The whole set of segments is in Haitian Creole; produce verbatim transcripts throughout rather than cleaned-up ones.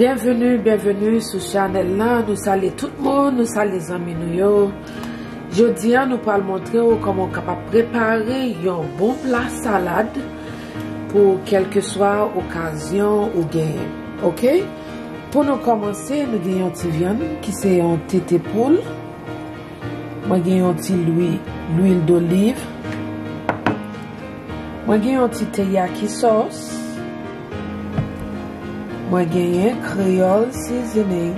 Byenveni, byenveni sou chanèl la. Nou salye tout moun, nou salye zanmi nou yo. Jodi a, nou pral montre w kòman w kapab prepare yon bon pla salad pou kèlkeswa okazyon ou genyen. Oke? Pou nou kòmanse, nou gen yon ti vyann ki se yon tete poul. Mwen gen yon ti lwi, lwil doliv. Mwen gen yon ti teriyaki sòs. Mwen genyen Creole seasoning.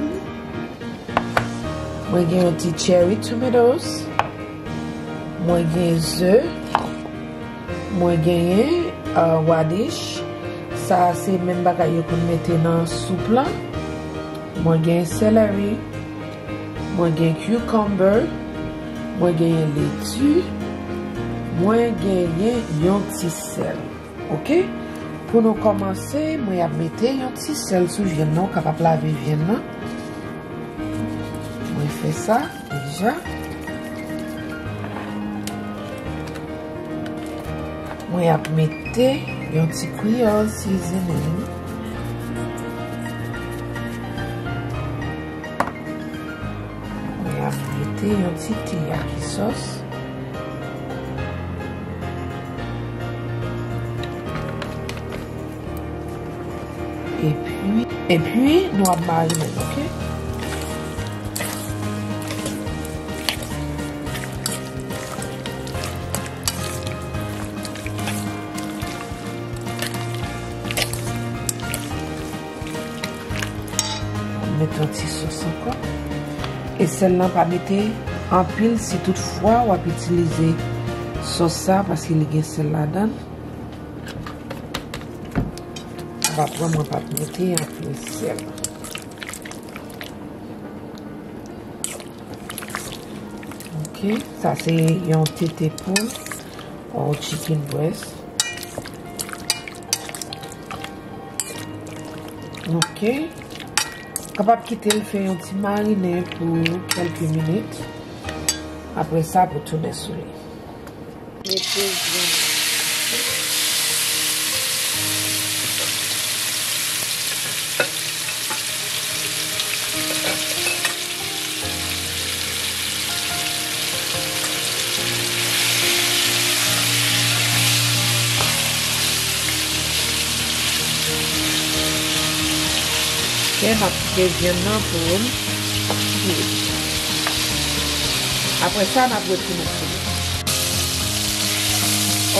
Mwen gen yon ti cherry tomatoes. Mwen gen ze. Mwen genyen, uh, radish. Sa a se menm bagay yo konn mete nan soup lan. Mwen gen celery. Mwen gen cucumber. Mwen genyen leti. Mwen genyen yon ti sèl. Oke? Pou nou kòmanse, mwen ap mete yon ti sèl sou vyann nan. Ou kapab lave vyann nan. Mwen fè sa deja. Mwen ap mete yon ti Creole seasoning. Mwen ap mete yon ti teriyaki sòs. Epi, epi nou ap marine l, oke? Mete yon ti sòs ankò. E sèl lan pa mete anpil si toutfwa w ap itilize sòs sa, paske li gen sèl ladan l. Apre mwen pa t mete anpil sèl. Oke, sa se yon tete poul, yon chicken breast. Oke. Kapab kite l fè yon ti marine pou kèlke minit. Apre sa, pou tounen sou li. Mete vyann nan. Ok, n ap kite vyann nan pou l bouyi. Apre sa, n ap retounen sou li.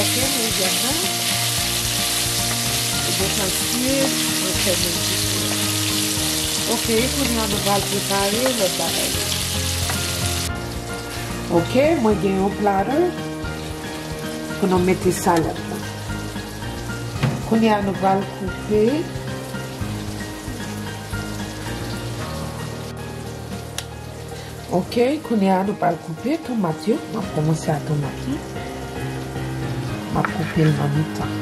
Ok, nou vyann nan. Li gentan kuit, nou fèmen ti fou a. Ok, kounye a nou pral prepare lòt bagay yo. Ok, mwen gen yon platter pou nou mete salad la. Kounye a nou pral koupe. Ok, kounye a nou pral koupe tomat yo. M ap kòmanse a tomat yo. M ap koupe l nan mitan.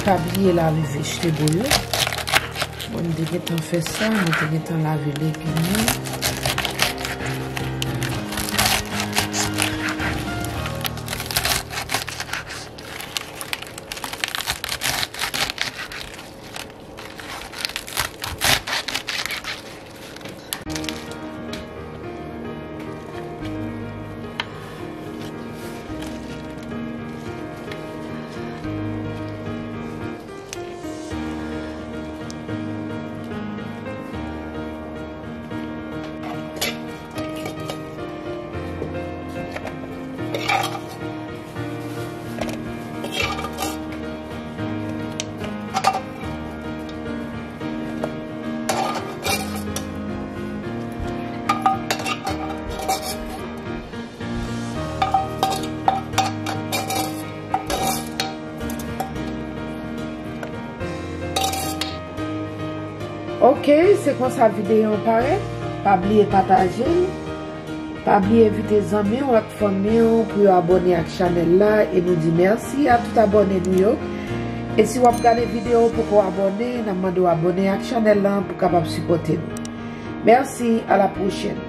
Pa bliye lave vejetable yo. Bon, m te gentan fè sa, mwen te gentan lave legim yo. Ok, se konsa videyo an parèt. Pa bliye pataje l. Pa bliye envite zanmi w ak fanmi w pou yo abòne ak chanèl la e nou di mèsi a tout abòne nou yo. E si w ap gade videyo w poko abòne, n ap mande w abòne ak chanèl la pou kapab sipòte nou. Mèsi, a la pwochèn.